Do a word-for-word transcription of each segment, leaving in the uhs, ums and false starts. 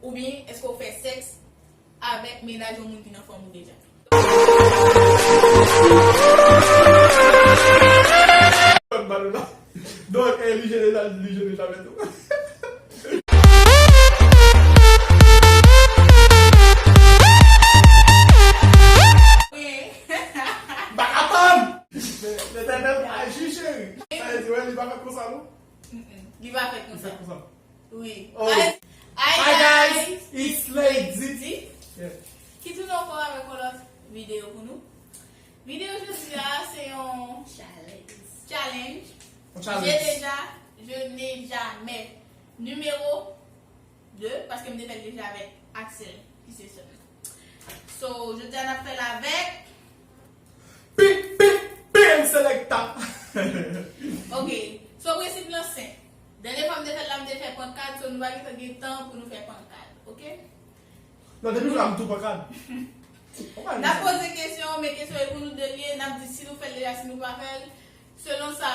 Oubyen èske w fè sèks avèk mennaj yon moun ki nan fanmi w deja? Donk, eh, li jene, li jene jamè tou. M pa ka tann! Letènèl aji, cheri. Sa vle di, wè, li pa fèt konsa, non? Mm-mm. Li pa fèt konsa. Li fèt konsa. Wi. Oh. Hi, hi guys, it's Lady D. Yeah. Ki tounen ankò avèk yon lòt videyo pou nou. Videyo jodi a se yon challenge. Yon challenge. J'ai déjà, je n'ai jamais. Numéro deux, paske m te fè l deja avèk Axel, ki se sè m. So, jodi a n ap fè l avèk Pi, pi, pi, m selekta. Ok. So, prensip lan senp. Dènye fwa m te fè l la, m te fè pankad, so nou pa gentan gen tan pou nou fè pankad, ok? Non, depi m la, m tou pankad. N ap poze kesyon, men kesyon e pou nou de l ye, n ap di si nou fè l deja, si nou pa fè l. Selon sa,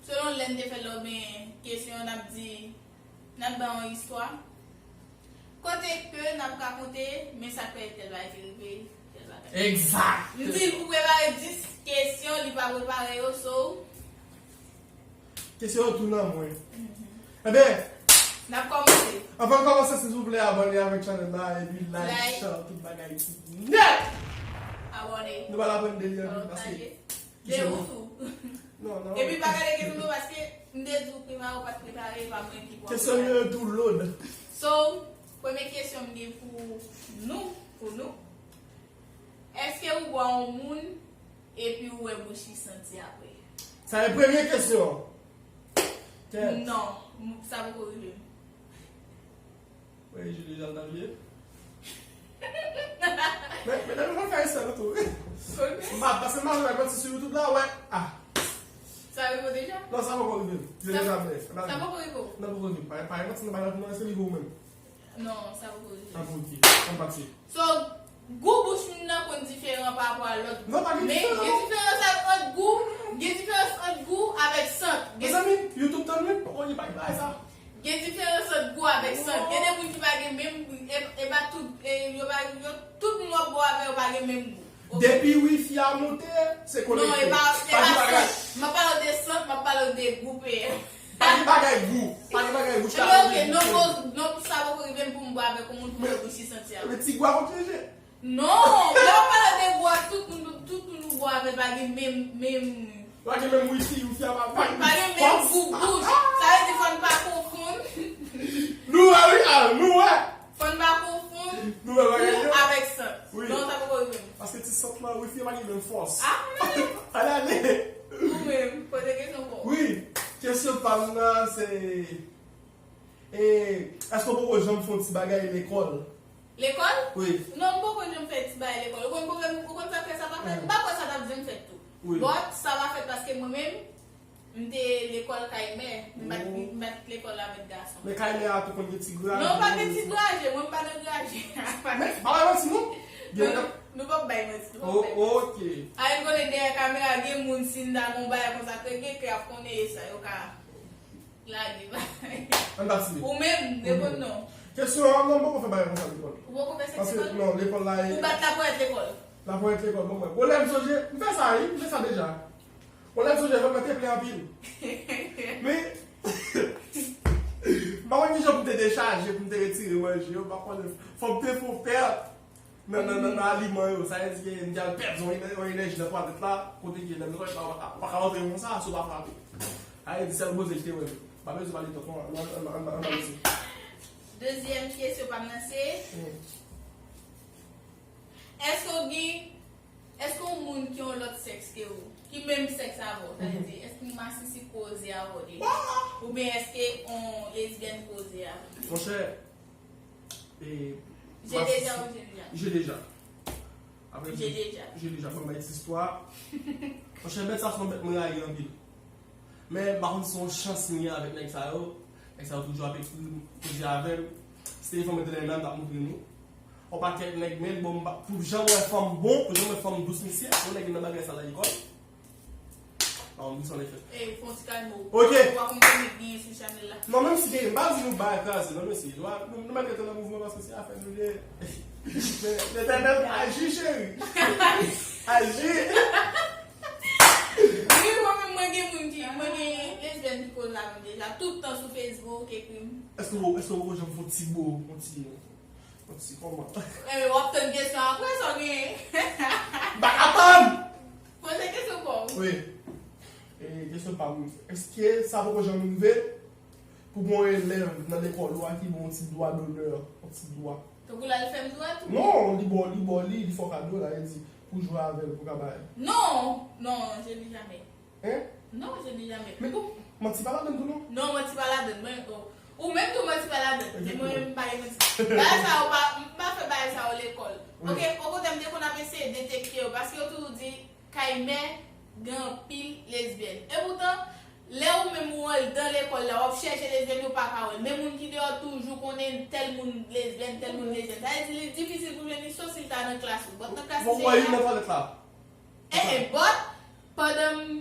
selon lè n te fè l la, oubyen kesyon, n ap di, n ap ba yon istwa. Kote ke n ap rakonte, men sa k fè tèl bagay te rive, tèl bagay. Egzakte. M di l pou prepare dis kesyon, li pa prepare yo, so. Kesyon yo tou nan mwen. Mhm. Ebyen, n ap kòmanse. Anvan n kòmanse, silvouplè, abòne avèk chanèl la, epi like, like, share, tout bagay isit nèt! Abòne. Nou pral aprann de li anpil, paske pataje. De ou tou. Non, non. Epi pa gade kesyon tou paske m te di w prepare, ou pa t prepare, e pa mwen ki pou. Kesyon yo tou load. So, premye kesyon m gen pou nou, pou nou. Èske ou bwè yon moun epi ou wè bouch li santi apre? Sa se premye kesyon. Tèt. Non, m- sa poko rive m. Wi, Julie Jean Davier. Men, men, men, men, fè sa, nou tou. M pa, paske m pa jwenn manti sou YouTube la, wè. Ah. Sa rive w deja? Non, sa poko rive m. Je n'ai jamais. Sa poko rive w? Non, poko rive m. Pa, pa, manti nan bagay, non, èske li rive ou menm? Non, sa poko rive m. Ah, bon, ok. Ann pati. So, gou bouch moun nan konn diferan pa rapò a lòt gou. Non, pa gen diferans. Men, gen diferans ant gou, gen diferans ant gou avèk sant. Gen Mezanmi, YouTube tann wi, poko gen pa gen bagay sa. Gen diferans ant gou avèk sant. Gen de moun ki pa gen menm, e, e pa tout, e, yo pa, yo, tout moun w ap bwè avè yo pa gen menm gou. Ok. Depi wifi a moute, se konekte. Non, e pa, e pa sant. M ap pale w de sant, m ap pale w de gou peyè. Pa gen bagay gou. Pa gen bagay gou. Ebyen, ok, non, non, sa poko rive m pou m bwè avèk yon moun pou m wè bouch li santi a. Men ti gou a konn chanje. Non, lè w pale de gou a, tout moun, tout moun ou bwè avè l pa gen menm, menm. Pa gen menm wifi, wifi a pa, pa gen menm gou bouch. Sa vle di fò n pa konfonn. Nou wè, wi, a, nou wè. Fò n pa konfonn gou avèk sant. Wi. Non, sa poko rive m. Paske ti sant lan, wifi a pa gen menm fòs. Ah, men. Ale, ale. Ou menm, poze kesyon pou w. Wi, kesyon pa m nan, se E, èske w poko janm fè yon ti bagay lekòl? Lekòl? Wi. Non, m poko janm fè ti bagay lekòl. Ou konn pwoblèm, ou konn sa k fè sa pa fèt? M pa kwè sa t ap janm fèt tou. Wi. But, sa pa fèt paske mwen menm, m te lekòl kay mè. M pa t, m pa t lekòl avèk gason. Men kay mè a tou konn gen ti graje. Non, pa gen ti graje. Mwen, m pa nan graje. Men, pa bay manti, non. Non, nou p ap bay manti, nou p ap bay manti. Oh, ok. A, n konnen dèyè kamera, gen moun, si n ta gon bagay konsa, ke gen kè ap konnen e sa, yo ka. Lage bagay. Ann pati. Ou menm, reponn non. Kesyon an, non, m poko fè bagay konsa lekòl. Ou poko fè sèks lekòl? Paske, non, lekòl la e. Ou bat laponyèt lekòl? Laponyèt lekòl, bon, mwen. Bon, lè m sonje, m fè sa, wi, m fè sa deja. Bon, lè m sonje, mwen te plen anpil. Men, m pa konn kijan pou m te dechaje, pou m te retire manje yo, m pa konnen. Fò m te fè yon pèt. Nan, nan, nan, nan aliman yo, sa vle di ke m te al pèdi yon enè-, yon enèji nan twalèt la, kote ke nan twalèt la, ou pa ka, ou pa ka rantre konsa, si w pa frape. Sa vle di sèl koze ki te wè m. M pa bezwen pale twòp, non, non, non, non, non, non, non. Dezyèm kesyon pa m nan se, èske w gen, èske yon moun ki yon lòt sèks ke ou, ki menm sèks avè w, sa vle di, èske yon masisi koze avè w deja? Oubyen èske yon lesbyèn koze avè w? Monchè, E, j'ai déjà ou j'ai déjà? J'ai déjà. Apre, j'ai déjà. J'ai déjà, fò m bay ti istwa. Monchè, bèt sa se yon bèt mwen rayi anpil. Men, m pa konn si se yon chans m gen avèk nèg sa yo. Nèg sa yo toujou ap ekri m, koze avè m. Si te gen fanm mwen te nan men m, m t ap montre nou. Yon pakèt nèg, men, bon, m pa, pou jan m wè fanm bon, pou jan m wè fanm dous, mesye, yon nèg nan bagay sa la lekòl. An, m sanble fè. Ey, fè yon ti kalme w. Ok. Ou pa konn ki nèg genyen sou chanèl la. Non, menm si gen, m pa di nou bay kraze, non, mesye. Nou, nou mèt rete nan mouvman paske se afè nou ye. Men, Letènèl, aji, cheri. Aji. Wi, mwen menm, mwen gen moun ki, mwen gen lesbyèn ki koze avè m deja. Tout tan sou Facebook, ekri m. Èske w, èske w janm fè yon ti bo, yon ti, yon ti kòman? Eh, w ap tann kesyon apre, sa w genyen. M pa ka tann! Poze kesyon pa w. Wi. E kesyon pa m. Èske sa poko janm rive pou gen yon elèv nan lekòl ou a ki ba w yon ti dwa donè, yon ti dwa? Tankou l al fè m dwat ou? Non, li ba w, li ba w li, li fè w kado, la, li di, pou jwe avè l, pou ka bay. Non, non, je n'ai jamais. Hein? Non, je n'ai jamais. Men manti pa ladann tou, non? Non, manti pa ladann. Mwen, oh. Ou menm tou manti pa ladann. Men mwen menm m pa gen manti. Bagay sa yo pa, m pa fè bagay sa yo lekòl. Wi. Ok, okontrè, m te konn ap eseye detekte yo, paske yo toujou di, kay mè, gen anpil lesbyèn. Epoutan, lè ou menm ou anndan lekòl la, w ap chèche lesbyèn, ou pa ka wè l. Men moun ki deyò toujou konnen tèl moun lesbyèn, tèl moun lesbyèn. Sa vle di, li difisil pou jwenn li, sof si l ta nan klas ou. But nan klas Bon, li wè, te li nan twalèt la. Eh, eh, but, pandan m,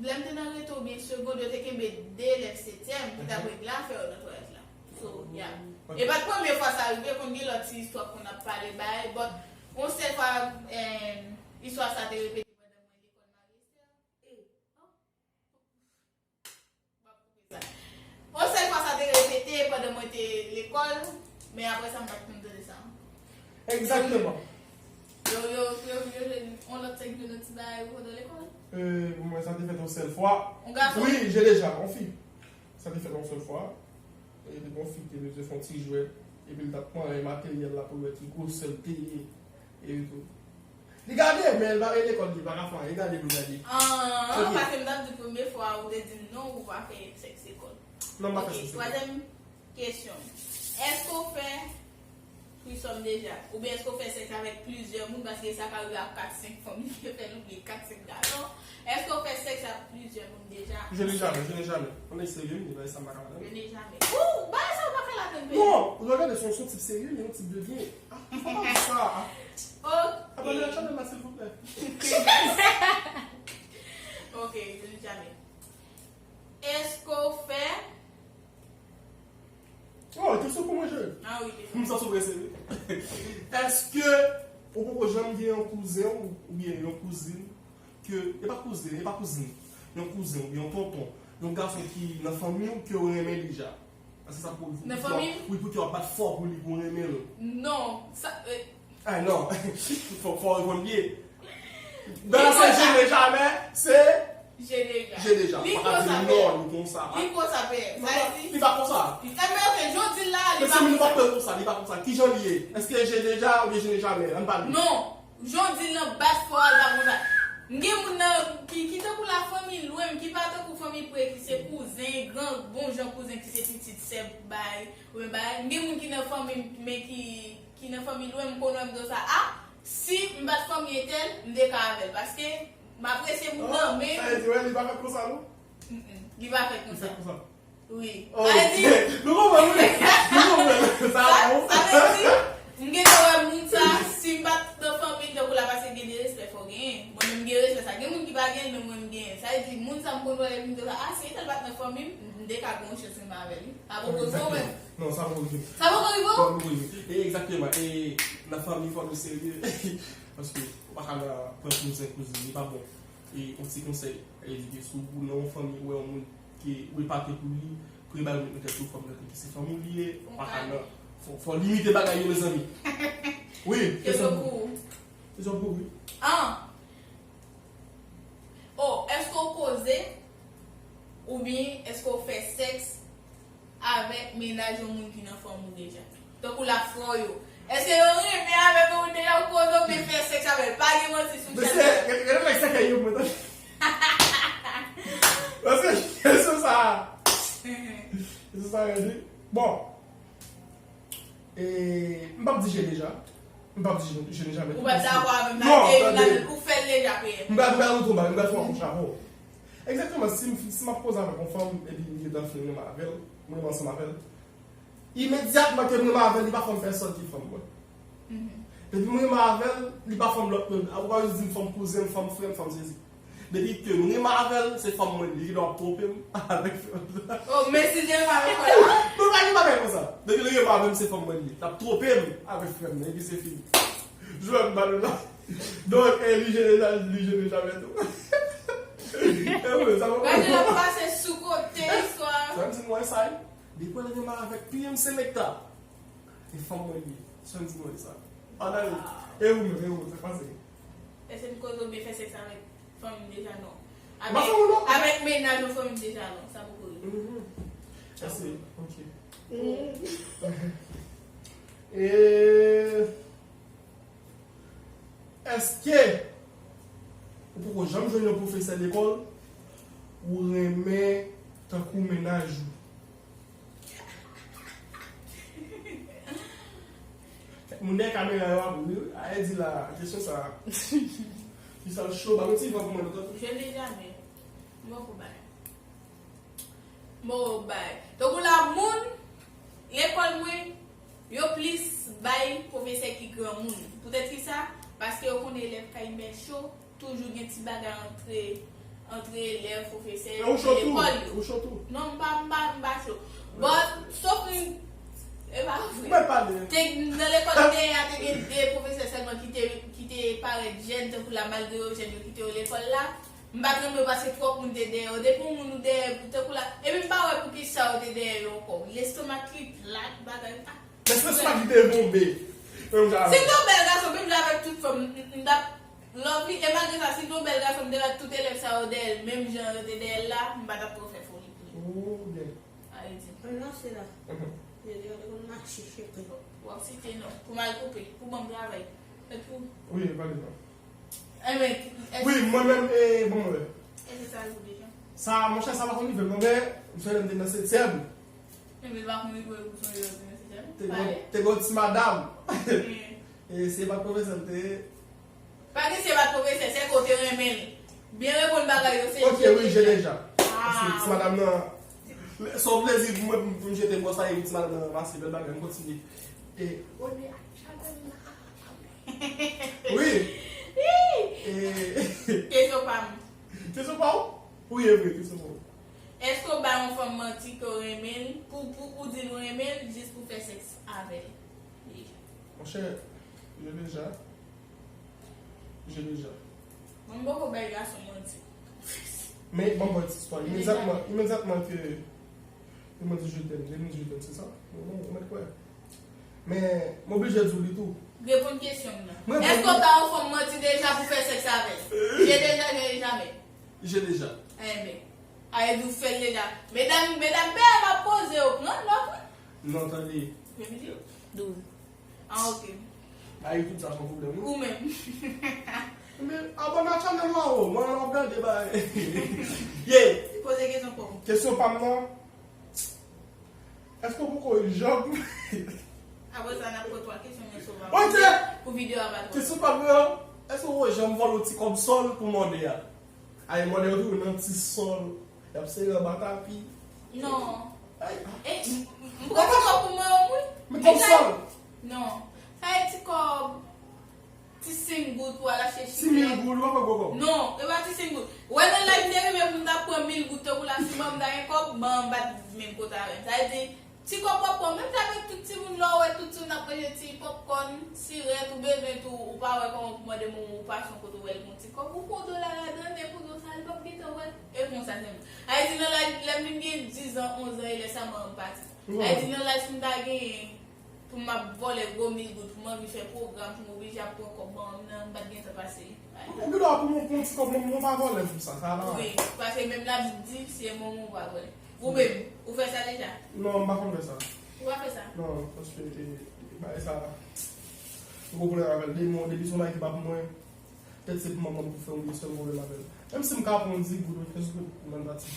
lè m te nan reto oubyen segond, yo te kenbe de elèv setyèm ki t ap regle afè yo nan twalèt la. So, yeah. Ok. E pa t premye fwa sa rive, konn gen lòt ti istwa konn ap pale bay, but, yon sèl fwa, eh, istwa sa te repete pandan mwen lekòl Marie Esther. Eh, oh. M ap koupe sa. Yon sèl fwa sa te repete pandan mwen te lekòl, men apre sa m pa t konn tande sa. Egzakteman. Yo, yo, yo, yo jwenn yon lòt sèk jwenn yon ti bagay ou pandan lekòl? Euh, mwen, sa te fèt yon sèl fwa. Yon gason? Wi, j'ai déjà, yon fi. Sa te fèt yon sèl fwa. E te gen yon fi ki te bezwen fè yon ti jwèt. Epi l t ap manyen materyèl la pou l wè ki gwosè l te ye. E tou. Li gade, men l pa vle lekòl, li pa ka fè anyen. Li gade pou l gade. Ah, Ok. Paske m t ap di premye fwa ou te di m non, ou pa fè sèks lekòl. Non, m pa fè Ok, sèks. Twazyèm kesyon. Èske w fè trisòm deja? Oubyen èske w fè sèks avèk plizyè moun? Paske sa ka rive ak kat senk fanmi ki fè l, oubyen kat senk gason. Èske w fè sèks ak plizyè moun deja? Je n'ai jamais, je n'ai jamais. On est sérieux, men bagay sa m pa ka ladann. Je n'ai jamais. Ou, bagay sa ou pa ka ladann, men. Non, regardez, son, son type sérieux, mais un type de bien. Ah, faut pas dire ça. Ah. Ok. Abonné à la chaîne, là, s'il vous plaît. Ok, je n'ai jamais. Èske w fè Oh, kesyon pou mwen, je. Ah wi, M santi w prese, wi. Èske ou poko janm gen yon kouzen ou, oubyen yon kouzin ke, e pa kouzen, e pa kouzin, yon kouzen oubyen yon tonton, yon gason ki nan fanmi w ke w renmen deja? Èske sa poko rive pou Nan fanmi m? Wi, pou ke w ap bat fò pou li, pou w renmen l? Non, sa, eh, Ah non, fò, fò w reponn byen. Dans ce je n'ai jamais, se je déjà. Je déjà. Li Pa ka di konsa, non, li konsa. Li konsa, pè. Sa vle di, Li pa konsa. Li, eh, men ok, jodi la, li Men pa se moun pa konsa. Pè konsa, li pa konsa. Kijan li ye? Èske je déjà oubyen je n'ai jamais? Ann pale. Non, jodi la bat fò, li pa konsa. M gen moun nan ki, ki tankou la fanmi lwen m, ki pa tankou fanmi pre, ki se kouzen, gran, bon jan kouzen, ki se pitit sè bay, oubyen bay. M gen moun ki nan fanmi m, men ki, ki nan fanmi lwen m, m konn wè m di sa. Ah, si m bat fanmi entèl, m te ka avè l. Paske m apresye moun nan, men Sa vle di, wè, li pa fèt konsa, non? Mm-mm, li pa fèt Li konsa. fèt konsa. Wi. Oh, Sa vle di, nou konprann, wi. Nou konprann. Sa sa, bon. Sa vle di, m gen dwa wè moun sa, si m pa t nan fanmi l, tankou la pase gen de respè fò genyen. Mwen menm m gen respè sa. Gen moun ki pa genyen, men mwen m genyen. Sa vle di, moun sa m konn wè, m di la, ah, si entèl pa t nan fanmi m, m te ka gen yon chans renmen avè li. Sa poko rive w menm. Non, sa poko rive. Sa poko rive w? Sa poko rive. E egzakteman. E nan fanmi, fò nou serye. Paske ou pa ka nan pran kouzen, kouzin, li pa bon. E yon ti konsèy, e di ke si w nan yon fanmi, ou wè yon moun ki ou epate pou li, pre bay moun nan tèt ou, fò m gade ki se fanmi w li ye, ou pa ka nan, fò, fò limite bagay yo, mezanmi. Wi, Ke tankou. Se sa pou wi. Ah. Oh, èske w koze oubyen èske w fè sèks avèk mennaj yon moun ki nan fanmi w deja? Tankou la frè w yo. Èske yo renmen avèk yon moun deja ou koze oubyen fè sèks avè l? Pa gen manti sou Men chat se, la. gade, gade nèg sèkèy yo mwen tande. Paske kesyon sa, kesyon sa rele. Bon. E, m p ap di je déjà. M p ap di je, je n'ai jamais. Ou pa t dakò avè m, Non, la te tande. la ou fè l deja, peye. M pral, m pral retounen, m pral fè yon chapo. Egzakteman, si m, si m ap koze avèk yon fanm, epi m gentan fin renmen avè l, m renmen ansanm avè l, imedyatman ke m renmen avè l, li pa fanm pèsòn ki fanm mwen. Depi m renmen avè l, li pa fanm lòt moun. Ou pa jis di m fanm kouzen, m fanm frè, m fanm sezi. Depi ke m renmen avè l, se fanm mwen li, li dwe ap twonpe m avèk fanm sa. Oh, men si l te renmen avèk mwen la. Mwen pa gen bagay konsa. Depi li renmen avè m, se fanm mwen li. L ap twonpe m avèk frè m nan, epi se fini. Jwè m ba nou la. Donk, e, li jene, li jene jamè tou. E wi, sa mwen. Gade l ap pase sou kote istwa. Sa m di mwen sa, depi l renmen avèk P M C Nekta. E fanm mwen li ye. Sa m di mwen sa. Ann ale. E ou menm, e ou, sa k pase? Èske m koze oubyen fè sèks avèk fanmi m deja? Non. Avèk, avèk mennaj yon fanmi m deja? Non, sa poko rive. Mhm. Èske, ok. E, èske ou poko janm jwenn yon pwofesè lekòl ou renmen tankou mennaj ou? Moun dèyè kamera yo ap ri wi. Aye di la, kesyon sa. Ki sa l cho, ba yon ti van pou mwen non. Je n'ai jamais. M poko bay. M poko bay. Tankou la, moun lekòl mwen, yo plis bay pwofesè ki granmoun. Poutèt ki sa? Paske yo konnen elèv kay mè cho, toujou gen ti bagay antre, antre elèv, pwofesè, lekòl yo. Ou cho tou? Non, m pa, m pa, m pa cho. Bon, sof mwen, e pa vre. Te, nan lekòl m te ye a, te gen de pwofesè sèlman ki te, ki te parèt jèn, tankou la, malgre yo jèn, yo kite yo lekòl la. M pa t renmen yo paske twòp moun te dèyè yo. Depi yon moun ou dèyè, tankou la. Epi m pa wè poukisa yo te dèyè yo ankò. Lestomak li plat, bagay. Men se sa ki te tonbe. Menm jan avè. Si m te yon bèl gason, menm jan avèk tout fanm, m, m, m t ap love li. E malgre sa, si m te yon bèl gason, m te mèt tout elèv sa yo dèyè l, menm jan yo te dèyè l la, m pa t ap twò fè foli pou li. Oh, byen. Ayiti. An nan se la. Mhm. Yo, yo te konn mache cheke. W ap site non, pou m al koupe, pou ban m travay. Epi. Wi, pale non. Enben, èske. Wi, mwen menm, e, bon, mwen. Èske sa rive w deja? Sa, monchè, sa pa konn rive m non, men, m sonje lè m te nan setyèm. Enben, l pa konn rive w pou sonje lè w te nan setyèm? Te gen, te gen yon ti madanm. E se pa t pwofesè l te ye. Pa gen se pa t pwofesè, se ke w te renmen l. Byen reponn bagay yo, se. Ok, wi, je deja. Ah. Paske ti madanm nan, se yon plezi pou mwen, pou m jete m konsa, epi ti madanm nan ranmase, bèl bagay, m kontinye. E, Wi. E, kesyon pa m. Kesyon pa w? Wi, e vre, kesyon pa w. Èske w bay yon fanm manti ke w renmen l, pou, pou ou di l ou renmen l, jis pou fè sèks avè l? Monchè, je deja. Je deja. Mwen, m poko bay gason manti. Men, bon, bon, ti istwa. Imedyatman, imedyatman ke yo mande je t'aime, je t'aime, se sa? Ou mèt kwè. Men, m oblije di w li tou. Reponn kesyon m nan. Èske w bay yon fanm manti deja pou fè sèks avè l? Je deja, je jamais. Je deja. Enben. Sa vle di w fè l deja. Medam, medam, peye m ap poze yo pran nòt, wi. Non, tande. Douz. Ah, ok. Ba YouTube sa se yon pwoblèm, wi. Ou menm. Men, abòne a channel la, o. Mwen, m ap gade, ba. Ye. Poze kesyon pa w. Kesyon pa m nan. Èske w poko janm. Apre sa, n ap pran twa kesyon, men sou pa. Ok. Pou videyo a pa twò. Kesyon pa m nan. Èske w poko janm vòlò ti kòb sòl pou mande a? Ay, mande yo tou nan ti sòl. Y ap sere anba tapi. Non. Ay. E, m, m, m pran ti kòb pou mwen, wi. Men kòb sòl. Non. Sa e ti kòb, ti senk goud pou al achte chiklet. Ti mil goud, w ap pran gwo kòb. Non, e pa ti senk goud. Wè nan live m te rive pou m ta pran mil goud, tankou la, si ban m ta gen kòb, ban m bat menm kòb avè m. Sa vle di, ti kòb w ap pran, menm jan avèk tout timoun, lè w wè tout timoun ap manje ti popcorn, sirèt, ou bezwen tou, ou pa wè kòman pou mande manman w pasyon kote w wè l gon ti kòb, ou pran dola ladan, depi w sa, li p ap gentan wè l. E konsa sèlman. Sa vle di nan laj, lè m vin gen diz an, onz an, e lè sa manman m pati. Sa vle di nan laj m ta genyen, pou m ap vòlè gwo mil goud, pou m anvi fè pwogram, pou m oblije ap pran kòb manman m nan, m pa t gentan pase. Ou gen dwa pou mwen pran ti kòb, mwen, mwen pa vòlè pou sa, sa la. Wi, paske menm Labib di, se manman w pa vòlè. Ou menm, ou fè sa deja? Non, m pa konn fè sa. Ou pa fè sa? Non, paske, e, bagay sa, m gon pwoblèm avè l. Depi, depi se yon bagay ki pa pou mwen, petèt se pou manman m pou fè yon sèl pwoblèm avè l. Menm si m ka pran yon di goud, ou kenz goud, m ban l pati.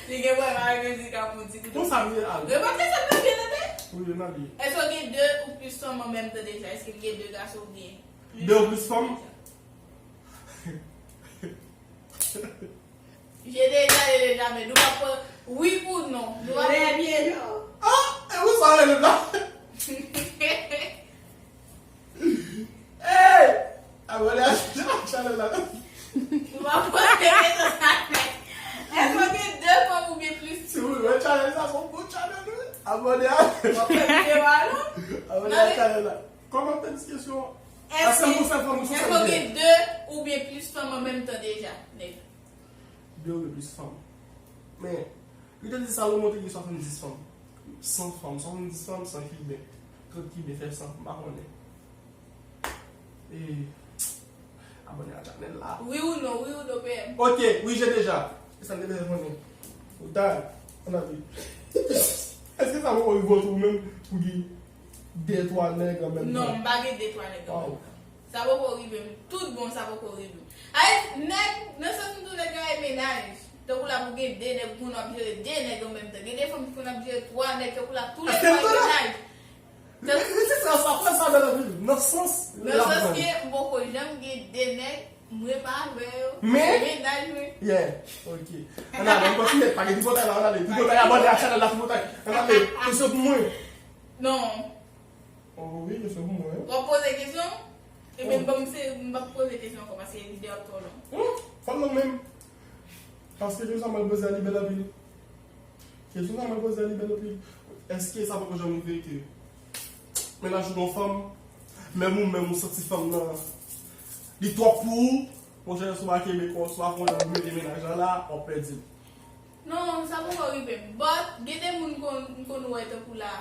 Li gen pwoblèm avè l, di l ka pran yon di goud. Konsa m ye al. Remarke sa m te byen tande? Wi, yo nan li. Èske w gen de ou plis fanm an menm tan deja? Èske w gen de gason oubyen plis? De ou plis fanm? Je deja, je deja, men nou pa pran wi ou non. Nou pa pran. Trè byen, non. Ah, e ou sa rele la? Hey! Abòne a chanèl la. Nou pa pran. Fè videyo a non. Abòne ak chanèl la. Kòmante ti kesyon. Èske, èske w gen de oubyen plis fanm an menm tan deja, nèg? De oubyen plis fanm. Men, li te di Salomon te gen swasanndis fanm. San fanm, swasanndis fanm, san kiben. Trant kiben fè san, m pa konnen. E, abòne a chanèl la. Wi ou non, wi ou non, P M. Ok, wi, j'ai déjà. E sa m te bezwen konnen. Ou ta, ann ale. Èske sa poko rive w tou ou menm pou gen de, twa nèg an menm tan? Non, m pa gen de, twa nèg an menm tan. Sa poko rive m. Tout bon, sa poko rive m. Ay, nèg, nan sans m tou nèg yo ay mennaj. Tankou la pou gen de nèg, pou n ap jere de nèg an menm tan. Gen de fanm ki konn ap jere twa nèg, tankou la tou lè yo ay mennaj. Nan sans ke m poko janm gen de nèg, mwen pa avè yo. Men, se mennaj mwen. Yeah, ok. Ann ale, ann kontinye, pa gen tripotay la, ann ale. Tripotay, abòne ak chanèl la, tripotay. Ann ale, kesyon pou mwen. Non. Oh, wi, kesyon pou mwen. W ap poze kesyon? Ebyen, ban m se, m p ap poze kesyon ankò, paske videyo ap twò long. Fò l long menm. Paske kesyon sa m al poze a, li bèl anpil. Kesyon sa mwen poze a, li bèl anpil. Èske sa poko janm rive ke mennaj ou gon fanm, menm ou menm ou santi fanm nan li twòp pou ou? Monchè, si w pa kenbe kò w, si w pa fè yon jan pou mete mennaj lan la, w ap pèdi l. Non, sa poko rive m. But, gen de moun m konn, m konn wè tankou la.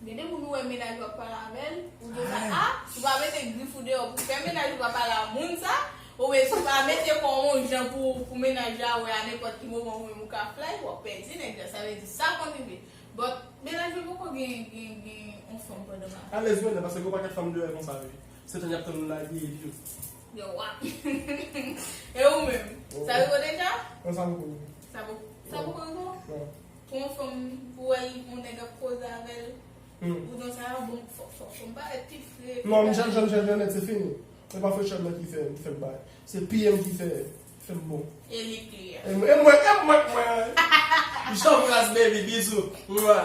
Gen de moun ou wè mennaj ou ap pale avè l, ou di sa, a, si w pa mete grif ou deyò pou fè mennaj ou pa pale a moun sa, oubyen si w pa mete kò w yon jan pou, pou mennaj la wè a nenpòt ki moman ou menm ou ka fly, w ap pèdi nèg la. Sa vle di sa konn rive. But, mennaj mwen poko gen, gen, gen yon fanm pandan m ap. Alèz mwen, paske gen yon pakèt fanm deyò konsa, wi. Se tann y ap tann ou lage epi yo. Yo, wa. E ou menm? Sa rive w deja? Non, sa poko rive. Sa poko, sa poko rive w? Non. Pou yon fanm, pou wè l, yon nèg ap koze avè l. Ou di sa, bon, fò, fò, fò m parèt pi fre. Non, m jèn, jèn, jèn, jèn, se fini. Se pa French Chef nan ki fè, ki fè m bay. Se P M ki fè, fè m bon. E li kle a. E mwen, e mwen, e mwen, e mwen. Jean Pras, baby, bizou. Mwa.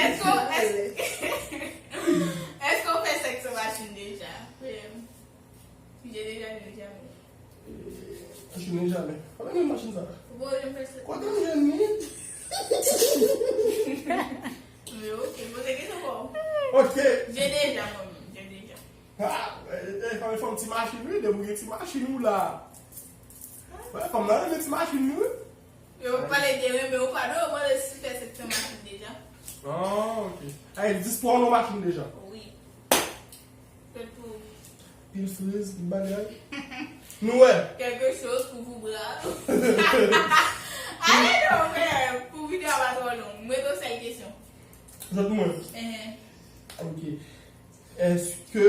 Èske, èske, èske w fè sèks an machin deja? P M. J'ai déjà, j'ai jamais. J'ai jamais. Kote m jwenn machin sa? Ou pa janm fè sèks. Kote m jwenn li? Men ok, poze kesyon pa w. Ok. J'ai déjà, mwen menm, j'ai déjà. Ah, e, e, fò, fò m ti machin, wi, depi w gen ti machin ou la. Wè, fanm nan renmen ti machin, wi. Yo pale de renmen ou pa do, yo mande si fè sèks an machin deja. Ah, ok. Ay, dis pou w nan machin deja. Wi. Fèt pou pil friz, pil bagay. Nou wè. Quelque chose pou pou bra. Ale non, men, pou videyo a pa twò long. Mwen gon sèl kesyon. Jwenn mwen. Enhen. Ok. Èske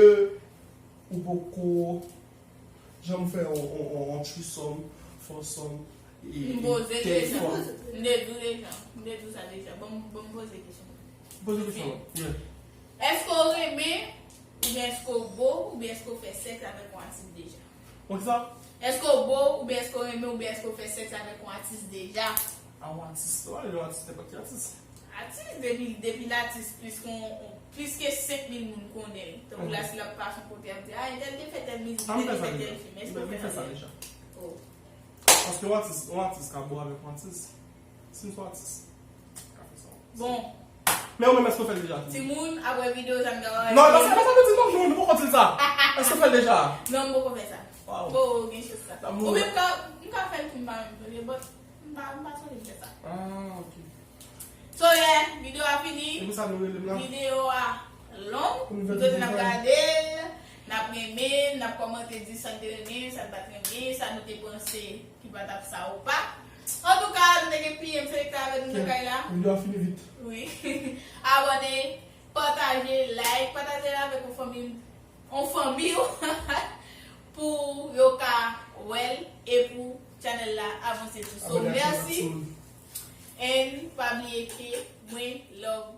ou poko janm fè on, on, on, on threesome, foursome, e, m poze l deja. M te di w deja. M te di w sa deja. Bon, bon, m poze kesyon. Poze kesyon an. Yeah. Èske w renmen, oubyen èske w bo, oubyen èske w fè sèks avèk yon atis deja? Bon, kisa? Èske w bo, oubyen èske w renmen, oubyen èske w fè sèks avèk yon atis deja? A, yon atis. Ou pale de yon atis, nenpòt ki atis. Atis, depi, depi l atis plis ke yon, plis ke senk mil moun konnen l. Tankou la, si l ap pase yon kote, y ap di, a, entèl te fè tèl mizik, entèl te fè tèl fim. Èske w fè sa deja? Oh. Paske yon atis, yon atis ka bo avèk yon atis. Si m se yon atis, m ka fè sa. Bon. Men ou menm, èske w fè l deja? Timoun, apre videyo sa, m ta... Non, non, sa, sa, sa, non, non, nou poko di l sa. Èske w fè l deja? Non, m poko fè sa. Wow. Oh, gen chans sa. Ou menm ka, m ka fè l tou, m pa menm sonje, but m pa, m pa sonje m fè sa. Ah, ok. So, yeah, videyo a fini. E pou sa nou rele m la? Videyo a long. M swete n ap gade l, n ap renmen, n ap kòmante, di sa n te renmen, sa n pa t renmen, sa nou te panse ki pa t ap sa ou pa. Antouka, nou te gen P M Selecta avè nou nan kay la. Videyo a fini vit. Wi. Abòne, pataje, like, pataje l avèk yon fanmi, yon fanmi w pou yo ka wè l e pou channel la avanse tou. So, mèsi. And pa bliye ke mwen love